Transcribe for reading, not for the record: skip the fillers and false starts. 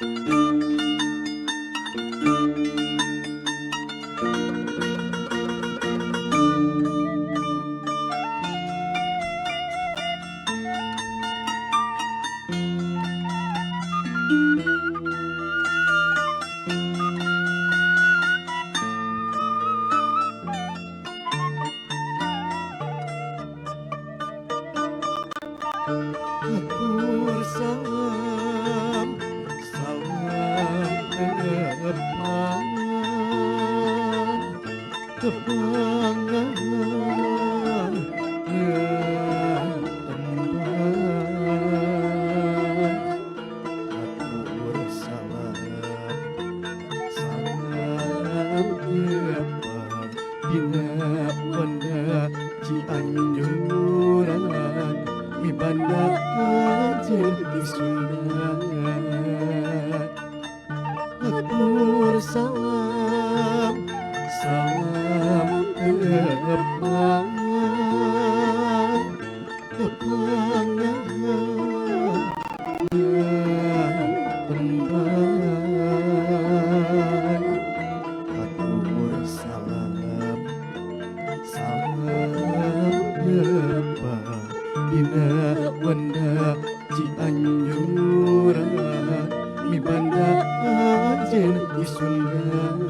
Atur salam, salam tepang, tepang tembang. Atur salam, salam tepang dina wanda Cianjuran mibanda ajen di Sunda. Atur salam, salam tepang, tepang tembang. Atur salam, salam tepang dina wanda Cianjuran mibanda ajen di Sunda.